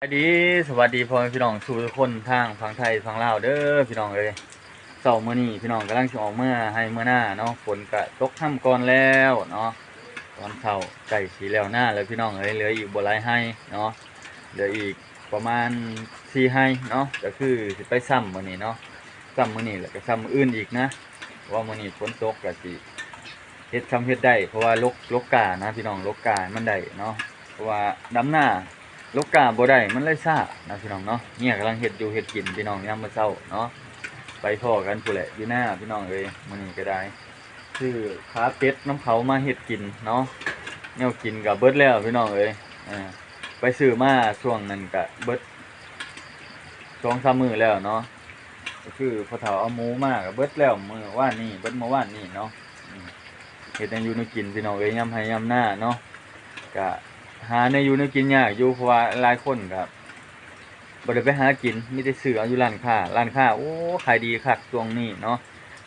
ສະບາຍດີ ສະຫວັດດີພໍ່ແມ່ພີ່ນ້ອງສູ່ທຸກຄົນ ທາງຝັ່ງໄທຝັ່ງລາວເດີພີ່ນ້ອງເອີຍ. ເຊົ້າມື້ນີ້ພີ່ນ້ອງກຳລັງຊິອອກເມືອໄຮ່ເມືອນາເນາະ, ຝົນກະຕົກຮຳກ່ອນແລ້ວເນາະ. ຕອນເຊົ້າໃກ້ຊິແລ້ວນາແລ້ວພີ່ນ້ອງເອີຍ, ເຫຼືອອີກບໍ່ຫຼາຍໄຮ່ເນາະ, ເຫຼືອອີກປະມານສີ່ໄຮ່ເນາະ, ກະຄືຊິໄປຊ້ຳມື້ນີ້ເນາະ, ຊ້ຳມື້ນີ້ແລ້ວກະຊ້ຳມື້ອື່ນອີກນະ, ເພາະວ່າມື້ນີ້ຝົນຕົກກະຊິ ເຮັດຊ່ຳເຮັດໄດ້ ເພາະວ່າຫຼົກ ຫຼົກກ້ານະພີ່ນ້ອງ, ຫຼົກກ້າໃຫ້ມັນໄດ້ເນາະ, ເພາະວ່າດຳນາຫຼົກກ້າບໍ່ໄດ້ ມັນເລີຍຊ້ານະພີ່ນ້ອງເນາະ. ເມຍກຳລັງເຮັດຢູ່ເຮັດກິນພີ່ນ້ອງ ຍາມມື້ເຊົ້າເນາະ, ໄປພໍ້ກັນພຸ້ນແຫຼະຢູ່ນາພີ່ນ້ອງເອີຍ. ມື້ນີ້ກະໄດ້ຊື້ຂາເປັດນຳເຂົາມາເຮັດກິນເນາະ, ແນວກິນກະເບິດແລ້ວພີ່ນ້ອງເອີຍ. ເອີ ໄປຊື້ມາຊ່ວງນັ້ນກະເບິດສອງສາມມື້ແລ້ວເນາະ, ກະຄືພໍ່ເຖົ້າເອົາໝູມາກະເບິດແລ້ວມື້ວານນີ້ ເບິດມື້ວານນີ້ເນາະ. ເຮັດແນວຢູ່ແນວກິນພີ່ນ້ອງເອີຍ, ຍາມໄຮ່ຍາມນາເນາະ, ກະຫາແນວຢູ່ແນວກິນຍາກຢູ່ ເພາະວ່າຫຼາຍຄົນກະບໍ່ໄດ້ໄປຫາກິນ ມີແຕ່ຊື້ເອົາຢູ່ຮ້ານຄ້າ. ຮ້ານຄ້າ ໂອ້ ຂາຍດີຄັກຊ່ວງນີ້ເນາະ,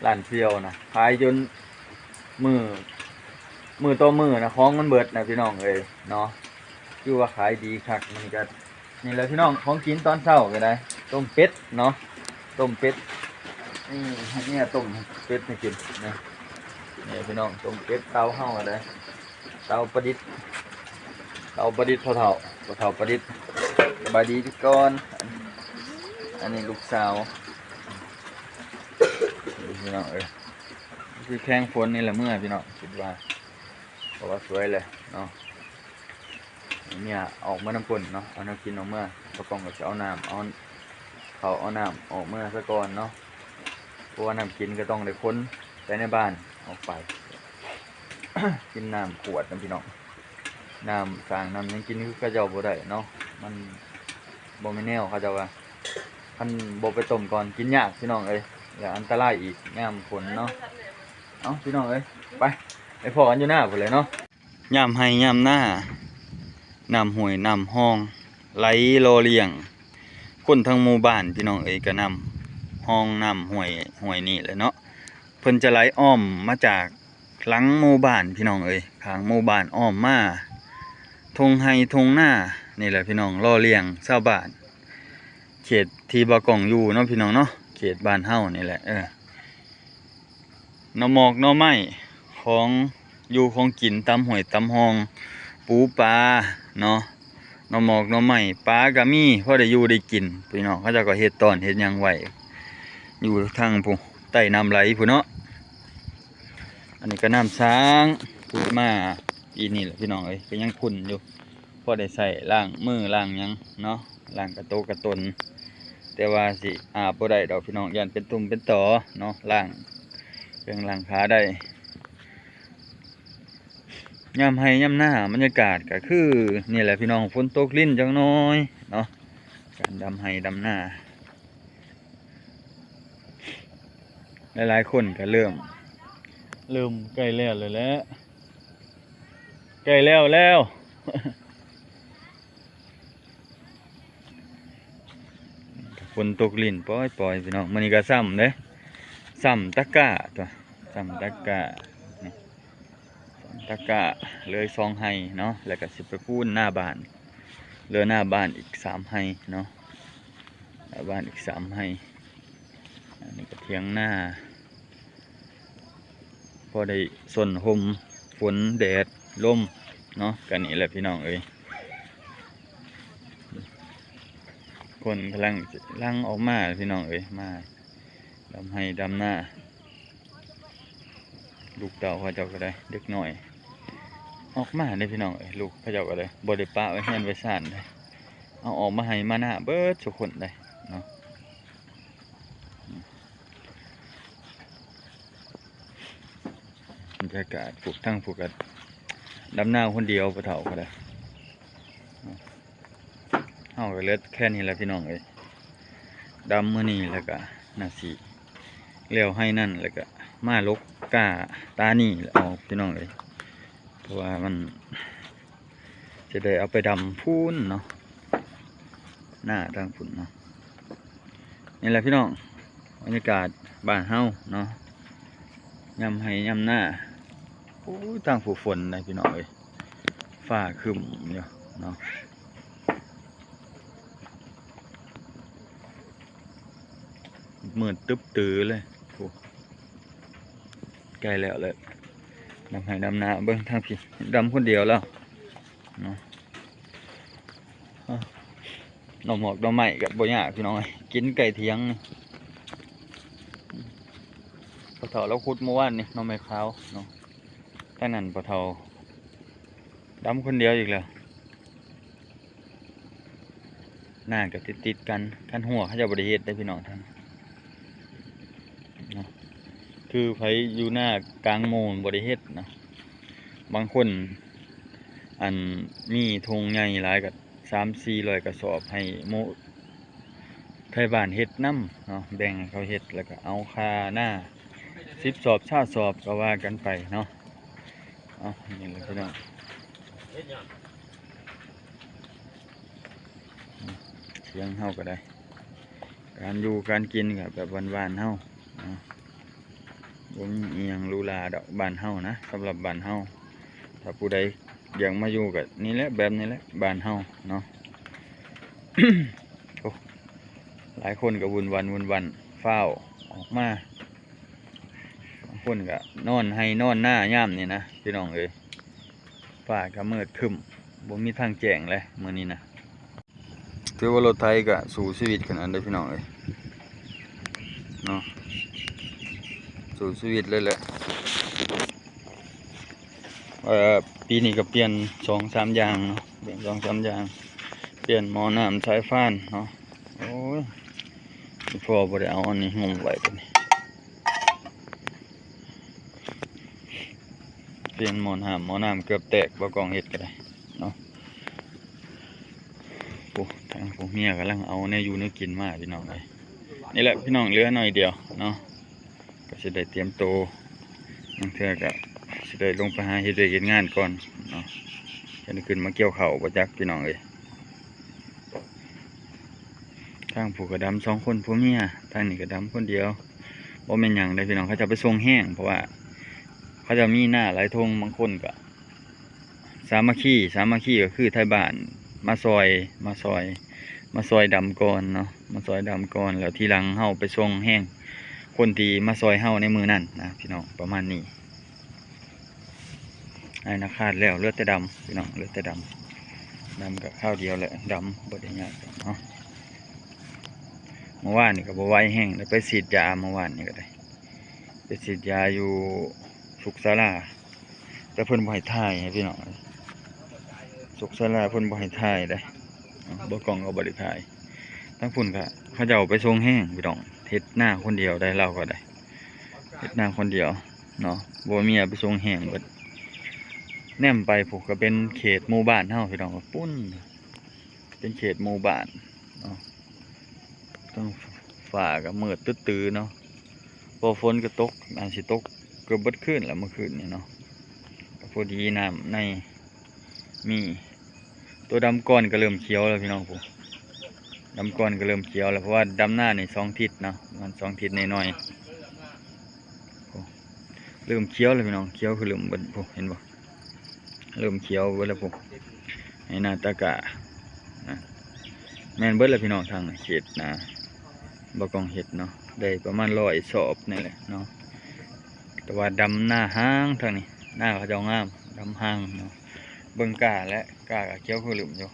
ຮ້ານສ່ຽວນະ ຂາຍຈົນມື້ ມື້ຕໍ່ມື້ນະ ຂອງມັນເບິດນະພີ່ນ້ອງເອີຍເນາະ, ຄືວ່າຂາຍດີຄັກ. ມັນກະ ນີ້ແຫຼະພີ່ນ້ອງ ຂອງກິນຕອນເຊົ້າກະໄດ້ ຕົ້ມເປັດເນາະ, ຕົ້ມເປັດ ນີ້ໃຫ້ເມຍຕົ້ມເປັດໃຫ້ກິນນະ. ນີ້ພີ່ນ້ອງ ຕົ້ມເປັດ ເຕົາເຮົາກະໄດ້ ເຕົາປະດິດ ເຕົາປະດິດພໍ່ເຖົ້າ ພໍ່ເຖົ້າປະດິດ. ສະບາຍດີກ່ອນ. ອັນນີ້ລູກສາວ ນີ້ພີ່ນ້ອງເອີຍ, ຄືແຂງຝົນນີ້ລະເມືອພີ່ນ້ອງ ຄິດວ່າ ເພາະວ່າສວຍແຫຼະເນາະ. ເມຍອອກມານຳຄົນເນາະ, ເອົາແນວກິນອອກເມືອ, ປາກອງກະຊິເອົານ້ຳ ເອົາເຂົ້າເອົານ້ຳອອກເມືອສາກ່ອນເນາະ, ເພາະວ່ານ້ຳກິນກະຕ້ອງໄດ້ຂົນໃສ່ໃນບ້ານອອກໄປ. ກິນນ້ຳຂວດນະພີ່ນ້ອງ, ນ້ຳສ້າງນ້ຳຫຍັງກິນຄືເຂົາເຈົ້າບໍ່ໄດ້ເນາະ, ມັນບໍ່ແມ່ນແນວເຂົາເຈົ້າວ່າ. ຄັນບໍ່ໄປຕົ້ມກ່ອນກິນຍາກພີ່ນ້ອງເອີຍ, ແລ້ວອັນຕະລາຍອີກຍາມຝົນເນາະ. ເອົ້າ ພີ່ນ້ອງເອີຍ ໄປ ໄປພໍ້ກັນຢູ່ນາພຸ້ນແຫຼະເນາະ. ຍາມໄຮ່ຍາມນາ ນ້ຳຫ້ວຍນ້ຳຮ່ອງໄຫຼຫຼໍ່ລ້ຽງຄົນທັງໝູ່ບ້ານພີ່ນ້ອງເອີຍ, ກະນ້ຳຮ່ອງນ້ຳຫ້ວຍ ຫ້ວຍນີ້ແຫຼະເນາະ. ເພິ່ນຈະໄຫຼອ້ອມມາຈາກຫຼັງໝູ່ບ້ານພີ່ນ້ອງເອີຍ, ຂ້າງໝູ່ບ້ານອ້ອມມາທົ່ງໄຮ່ທົ່ງນານີ້ແຫຼະພີ່ນ້ອງ, ຫຼໍ່ລ້ຽງຊາວບ້ານ ເຂດທີ່ບ່າວກ້ອງຢູ່ເນາະພີ່ນ້ອງເນາະ, ເຂດບ້ານເຮົານີ້ແຫຼະ. ເອີ ໜໍ່ໝອກໜໍ່ໄມ້ ຂອງຢູ່ຂອງກິນຕາມຫ້ວຍຕາມຮ່ອງ, ປູປາເນາະ, ໜໍ່ໝອກໜໍ່ໄມ້ ປາກະມີ ພໍໄດ້ຢູ່ໄດ້ກິນພີ່ນ້ອງ. ເຂົາເຈົ້າກະເຮັດຕອນເຮັດຫຍັງໄວ້ຢູ່ທາງພຸ້ນ ໃຕ້ນ້ຳໄຫຼພຸ້ນເນາະ. ອັນນີ້ກະນ້ຳສ້າງ ຂຸດມາປີນີ້ແຫຼະພີ່ນ້ອງເອີຍ, ກະຍັງຂຸ່ນຢູ່ ພໍໄດ້ໃຊ້ລ້າງມືລ້າງຫຍັງເນາະ, ລ້າງກະໂຕກະຕົນ, ແຕ່ວ່າຊິອາບບໍ່ໄດ້ດອກພີ່ນ້ອງ, ຢ້ານເປັນຕຸ່ມເປັນຕໍເນາະ, ລ້າງເຄື່ອງລ້າງຂາໄດ້. ຍາມໄຮ່ຍາມນາ ບັນຍາກາດກະຄືນີ້ແຫຼະພີ່ນ້ອງ, ຝົນຕົກລິນຈັກໜ້ອຍເນາະ, ການດຳໄຮ່ດຳນາ. ຫຼາຍໆຄົນກະເລີ່ມ ເລີ່ມໃກ້ແລ້ວແລ້ວແຫຼະ, ໃກ້ແລ້ວແລ້ວ. ຝົນຕົກລິນປ່ອຍໆ ພີ່ນ້ອງ, ມື້ນີ້ກະຊ້ຳເດ້, ຊ້ຳຕະກ້າຕົວະ, ຊ້ຳຕະກ້ານີ້. ຕະກ້າເຫຼືອສອງໄຮ່ເນາະ, ແລ້ວກະຊິໄປປູນໜ້າບ້ານ, ເຫຼືອໜ້າບ້ານອີກສາມໄຮ່ເນາະ, ໜ້າບ້ານອີກສາມໄຮ່. ອັນນີ້ກະຖຽງນາ ພໍໄດ້ຊົນຮົ່ມຝົນແດດລົມເນາະ, ກະນີ້ແຫຼະພີ່ນ້ອງເອີຍ. ຄົນກຳລັງ ຫຼັ່ງອອກມາພີ່ນ້ອງເອີຍ, ມາດຳໄຮ່ດຳນາ. ລູກເຕົ້າເຂົາເຈົ້າກະໄດ້ ເດັກນ້ອຍອອກມາເດ້ພີ່ນ້ອງເອີຍ, ລູກເຂົາເຈົ້າກະໄດ້ ບໍ່ໄດ້ປະໄວ້ເຮືອນໄວ້ຊານເດ້, ເອົາອອກມາໄຮ່ມານາເບິດສູ່ຄົນເດ້ເນາະ. ບັນຍາກາດ ຜູ້ ທາງຜູ້ກະດຳນາຄົນດຽວ ຜູ້ເຖົ້າກະໄດ້. ເຮົາກະເຫຼືອແຄ່ນີ້ແຫຼະພີ່ນ້ອງເອີຍ, ດຳມື້ນີ້ແລ້ວກະໜ້າຊິແລ້ວໄຮ່ນັ້ນ ແລ້ວກະມາຫຼົກກ້າຕານີ້ແຫຼະອອກພີ່ນ້ອງເອີຍ, ເພາະວ່າມັນຈະໄດ້ເອົາໄປດຳພຸ້ນເນາະ, ໜ້າທາງພຸ້ນເນາະ. ນີ້ແຫຼະພີ່ນ້ອງ ບັນຍາກາດບ້ານເຮົາເນາະ ຍາມໄຮ່ຍາມນາ. ໂອ້ຍ ທາງຜູ້ຝົນໃດ໋ພີ່ນ້ອງເອີຍ, ຟ້າຄຶ້ມຢູ່ເນາະ. ມືດຕຶບຕື້ເລີຍ. ໂອ້ ໃກ້ແລ້ວແຫຼະ ດຳໄຮ່ດຳນາ. ເບິ່ງທາງພີ້ ດຳຄົນດຽວແລ້ວເນາະ. ເອົາ ໜໍ່ໝອກໜໍ່ໄມ້ກໍບໍ່ຍາກພີ່ນ້ອງເອີຍ ກິນໃກ້ຖຽງນີ້. ພໍ່ເຖົ້າລາວຂຸດມື້ວານນີ້ ໜໍ່ໄມ້ຂາວເນາະ. ທາງນັ້ນພໍ່ເຖົ້າດຳຄົນດຽວອີກແລ້ວ. ນາກໍຕິດໆກັນ ຄັນຮົ້ວເຂົາເຈົ້າບໍ່ໄດ້ເຮັດເດ້ພີ່ນ້ອງ ທາງເນາະ. ຄືໃຜຢູ່ນາກາງໝູ່ບໍ່ໄດ້ເຮັດເນາະ. ບາງຄົນ ອັນ ມີທົ່ງໃຫຍ່ຫຼາຍກໍສາມສີ່ຮ້ອຍກະສອບ ໃຫ້ໝູ່ໄທບ້ານເຮັດນຳເນາະ ແບ່ງໃຫ້ເຂົາເຮັດ ແລ້ວກໍເອົາຄ່ານາສິບສອບຊາວສອບກໍວ່າກັນໄປເນາະ. ເອົາ ນີ້ແຫຼະພີ່ນ້ອງ ຖຽງເຮົາກໍໄດ້ ການຢູ່ການກິນກໍແບບບ້ານໆເຮົາເນາະ. ບໍ່ມີອີ່ຫຍັງຫຼູຫຼາດອກ ບ້ານເຮົານະ ສຳລັບບ້ານເຮົາ. ຖ້າຜູ້ໃດຢາກມາຢູ່ກໍນີ້ແຫຼະ ແບບນີ້ແຫຼະ ບ້ານເຮົາເນາະ. ໂອ້ ຫຼາຍຄົນກໍວຸ່ນວັນວຸ່ນວັນ ຟ້າວອອກມາ. ບາງຄົນກໍນອນໄຮ່ນອນນາຍາມນີ້ນະ ພີ່ນ້ອງເອີຍ. ຟ້າກໍມືດຄຶ້ມ ບໍ່ມີທາງແຈ້ງແຫຼະມື້ນີ້ນະ. ຖືວ່າລົດໄຖກໍສູ້ຊີວິດຂະໜາດເດ້ພີ່ນ້ອງເອີຍເນາະ ສູ້ຊີວິດເລີຍແຫຼະ. ເອີ ປີນີ້ກໍປ່ຽນສອງສາມຢ່າງເນາະ ປ່ຽນສອງສາມຢ່າງ ປ່ຽນໝໍ້ນ້ຳສາຍຟານເນາະ. ໂອ້ຍ ອີ່ພໍ່ບໍ່ໄດ້ເອົາອັນນີ້ຫຸ້ມໄວ້ຕົວນີ້. ປ່ຽນໝໍ້ນ້ຳ ໝໍ້ນ້ຳເກືອບແຕກ ບໍ່ກອງເຮັດກໍໄດ້ເນາະ. ໂອ້ ທາງຜູ້ເມຍກຳລັງເອົາແນວຢູ່ແນວກິນມາພີ່ນ້ອງເອີຍ. ນີ້ແຫຼະພີ່ນ້ອງ ເຫຼືອໜ້ອຍດຽວເນາະ ກໍຊິໄດ້ຕຽມໂຕ ບາງເທື່ອກໍຊິໄດ້ລົງໄປຫາເຮັດວຽກເຮັດງານກ່ອນເນາະ. ຈະໄດ້ຂຶ້ນມາກ່ຽວເຂົ້າບໍ່ຈັກພີ່ນ້ອງເອີຍ. ທາງຜູ້ກໍດຳສອງຄົນຜົວເມຍ ທາງນີ້ກໍດຳຄົນດຽວ. ບໍ່ແມ່ນຫຍັງເດ້ພີ່ນ້ອງ ເຂົາເຈົ້າໄປສົ່ງແຮງ ເພາະວ່າເຂົາເຈົ້າມີນາຫຼາຍທົ່ງ. ບາງຄົນກໍສາມັກຄີ ສາມັກຄີກໍຄືໄທບ້ານມາຊ່ອຍ ມາຊ່ອຍ ມາຊ່ອຍດຳກ່ອນເນາະ ມາຊ່ອຍດຳກ່ອນ ແລ້ວທີຫຼັງເຮົາໄປສົ່ງແຮງຄົນທີ່ມາຊ່ອຍເຮົາໃນມື້ນັ້ນນະພີ່ນ້ອງ ປະມານນີ້. ໄຮ່ນາຂາດແລ້ວ ເຫຼືອແຕ່ດຳພີ່ນ້ອງ ເຫຼືອແຕ່ດຳ. ດຳກໍຄາວດຽວແຫຼະ ດຳບໍ່ໄດ້ຍາກດອກເນາະ. ເມື່ອວານນີ້ກໍບໍ່ໄຫວແຮງ ໄດ້ໄປສີດຢາ ເມື່ອວານນີ້ກໍໄດ້ໄປສີດຢາຢູ່ສຸກສາລາ ແຕ່ເພິ່ນບໍ່ໃຫ້ຖ່າຍໃຫ້ພີ່ນ້ອງ. ສຸກສາລາເພິ່ນບໍ່ໃຫ້ຖ່າຍເດ້ ບໍ່ ກ້ອງກໍບໍ່ໄດ້ຖ່າຍ. ທາງພຸ້ນກໍເຂົາເຈົ້າໄປສົ່ງແຮງພີ່ນ້ອງ ເຮັດນາຄົນດຽວໄດ້ ລາວກໍໄດ້ ເຮັດນາຄົນດຽວເນາະ ຜົວເມຍໄປສົ່ງແຮງເບິດ. ແນມໄປພຸ້ນກໍເປັນເຂດໝູ່ບ້ານເຮົາພີ່ນ້ອງ ພຸ້ນເປັນເຂດໝູ່ບ້ານເນາະ. ທາງຟ້າກໍມືດຕຶດຕື້ເນາະ ພໍຝົນກໍຕົກ ອາດຊິຕົກເກືອບເບິດຄືນແຫຼະມື້ຄືນນີ້ເນາະ. ກໍພໍດີນ້ຳໃນ ມີ ຕົວດຳກ່ອນກໍເລີ່ມຂຽວແລ້ວພີ່ນ້ອງ ຜູ້ ດຳກ່ອນກໍເລີ່ມຂຽວແລ້ວ ເພາະວ່າດຳນານີ້ສອງທິດເນາະ ປະມານສອງທິດໜ້ອຍໆ. ໂອ້ ເລີ່ມຂຽວແລ້ວພີ່ນ້ອງ ຂຽວຄືເລີ່ມເບິດ ຜູ້ ເຫັນບໍ່ ເລີ່ມຂຽວເບິດແລ້ວ ຜູ້ ໃຫ້ນາຕາການະ. ແມ່ນເບິດແລ້ວພີ່ນ້ອງ ທາງເຂດນາ ບໍ່ກອງເຮັດເນາະ ໄດ້ປະມານຮ້ອຍສອບນີ້ແຫຼະເນາະ. ແຕ່ວ່າດຳນາຮ້າງທາງນີ້ ນາເຂົາເຈົ້າງາມ ດຳຮ້າງເນາະ. ເບິ່ງກ້າແລະ ກ້າກໍຂຽວຄືເລີ່ມຢູ່.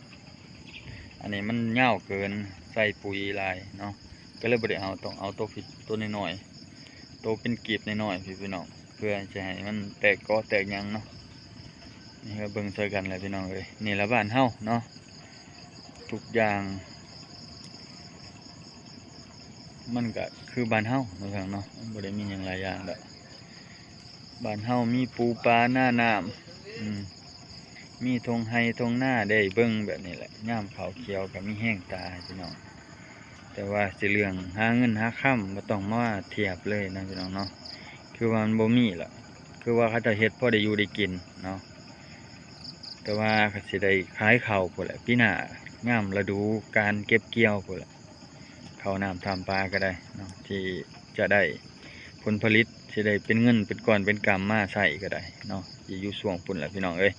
ອັນນີ້ມັນຍາວເກີນ ໃສ່ປຸ໋ຍຫຼາຍເນາະ ກໍເລີຍບໍ່ໄດ້ເອົາ ຕ້ອງເອົາໂຕ ໂຕນ້ອຍໆ ໂຕເປັນກີບນ້ອຍໆ ພີ່ນ້ອງ ເພື່ອຈະໃຫ້ມັນແຕກກໍແຕກຫຍັງເນາະ. ນີ້ກໍເບິ່ງຊ່ອຍກັນແຫຼະພີ່ນ້ອງເອີຍ ນີ້ລະບ້ານເຮົາເນາະ. ທຸກຢ່າງມັນກະຄືບ້ານເຮົາເນາະ ພີ່ນ້ອງເນາະ ມັນບໍ່ໄດ້ມີຫຍັງຫຼາຍຢ່າງດອກ. ບ້ານເຮົາມີປູປານານ້ຳ ອືມ ມີທົ່ງໄຮ່ທົ່ງນາໄດ້ເບິ່ງແບບນີ້ແຫຼະ ຍາມເຂົ້າຂຽວກໍມີແຮງຕາພີ່ນ້ອງ. ແຕ່ວ່າຊິເລື່ອງຫາເງິນຫາຄຳ ບໍ່ຕ້ອງມາທຽບເລີຍນະພີ່ນ້ອງເນາະ ຄືວ່າມັນບໍ່ມີລະ ຄືວ່າເຂົາເຈົ້າເຮັດພໍໄດ້ຢູ່ໄດ້ກິນເນາະ. ແຕ່ວ່າກໍຊິໄດ້ຂາຍເຂົ້າພຸ້ນແຫຼະ ປີໜ້າຍາມລະດູການເກັບກ່ຽວພຸ້ນແຫຼະ ເຂົ້ານ້ຳຖ້ຳປາກໍໄດ້ເນາະ ທີ່ຈະໄດ້ຜົນຜະລິດ ຊິໄດ້ເປັນເງິນເປັນກ້ອນເປັນກຳມາໃຊ້ກໍໄດ້ເນາະ ຊິຢູ່ຊ່ວງພຸ້ນແຫຼະພີ່ນ້ອງເອີຍ.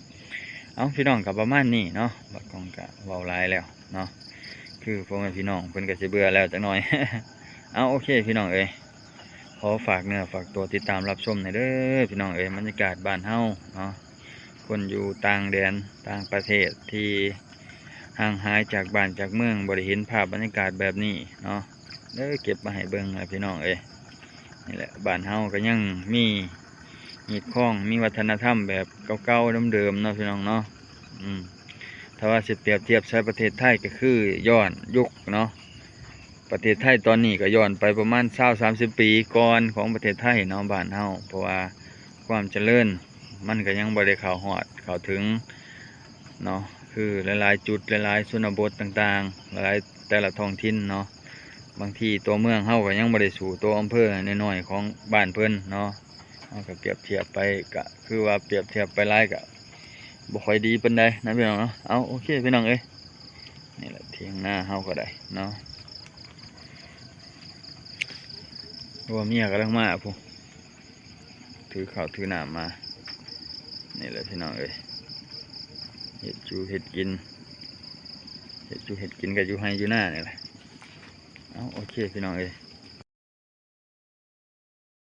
ເອົ້າ ພີ່ນ້ອງ ກໍປະມານນີ້ເນາະ ບາດກອງກໍເວົ້າຫຼາຍແລ້ວເນາະ ຄືພໍ່ແມ່ພີ່ນ້ອງເພິ່ນກໍຊິເບື່ອແລ້ວຈັກໜ້ອຍ. ເອົາ ໂອເຄພີ່ນ້ອງເອີຍ ຂໍຝາກເນື້ອຝາກຕົວຕິດຕາມຮັບຊົມແດ່ເດີພີ່ນ້ອງເອີຍ ບັນຍາກາດບ້ານເຮົາເນາະ ຄົນຢູ່ຕ່າງແດນຕ່າງປະເທດທີ່ຫ່າງຫາຍຈາກບ້ານຈາກເມືອງ ບໍ່ໄດ້ເຫັນພາບບັນຍາກາດແບບນີ້ເນາະ ເດີເກັບມາໃຫ້ເບິ່ງລະພີ່ນ້ອງເອີຍ. ນີ້ແຫຼະ ບ້ານເຮົາກໍຍັງມີຮີດຄອງ ມີວັດທະນະທຳແບບເກົ່າໆເດີມໆເນາະພີ່ນ້ອງເນາະ ອືມ ຖ້າວ່າຊິປຽບທຽບໃສ່ປະເທດໄທກໍຄືຍ້ອນຍຸກເນາະ ປະເທດໄທຕອນນີ້ກໍຍ້ອນໄປປະມານຊາວສາມສິບປີກ່ອນຂອງປະເທດໄທເນາະ ບ້ານເຮົາ ເພາະວ່າຄວາມຈະເລີນມັນກໍຍັງບໍ່ໄດ້ເຂົ້າຮອດເຂົ້າເຖິງເນາະ ຄືຫຼາຍໆຈຸດ ຫຼາຍໆຊົນນະບົດຕ່າງໆ ຫຼາຍໆແຕ່ລະທ້ອງຖິ່ນເນາະ ບາງທີຕົວເມືອງເຮົາກໍຍັງບໍ່ໄດ້ສູ້ຕົວອຳເພີນ້ອຍໆຂອງບ້ານເພິ່ນເນາະ ເຮົາກໍປຽບທຽບໄປ ກະຄືວ່າປຽບທຽບໄປຫຼາຍກະບໍ່ຄ່ອຍດີປານໃດນະພີ່ນ້ອງເນາະ. ເອົາ ໂອເຄພີ່ນ້ອງເອີຍ ນີ້ແຫຼະ ຖຽງນາເຮົາກໍໄດ້ເນາະ ໂອ້ ເມຍກຳລັງມາພຸ້ນ ຖືເຂົ້າຖືນ້ຳມາ ນີ້ແຫຼະພີ່ນ້ອງເອີຍ ເຮັດຢູ່ເຮັດກິນ ເຮັດຢູ່ເຮັດກິນກໍຢູ່ໄຮ່ຢູ່ນານີ້ແຫຼະ. ເອົາ ໂອເຄພີ່ນ້ອງເອີຍ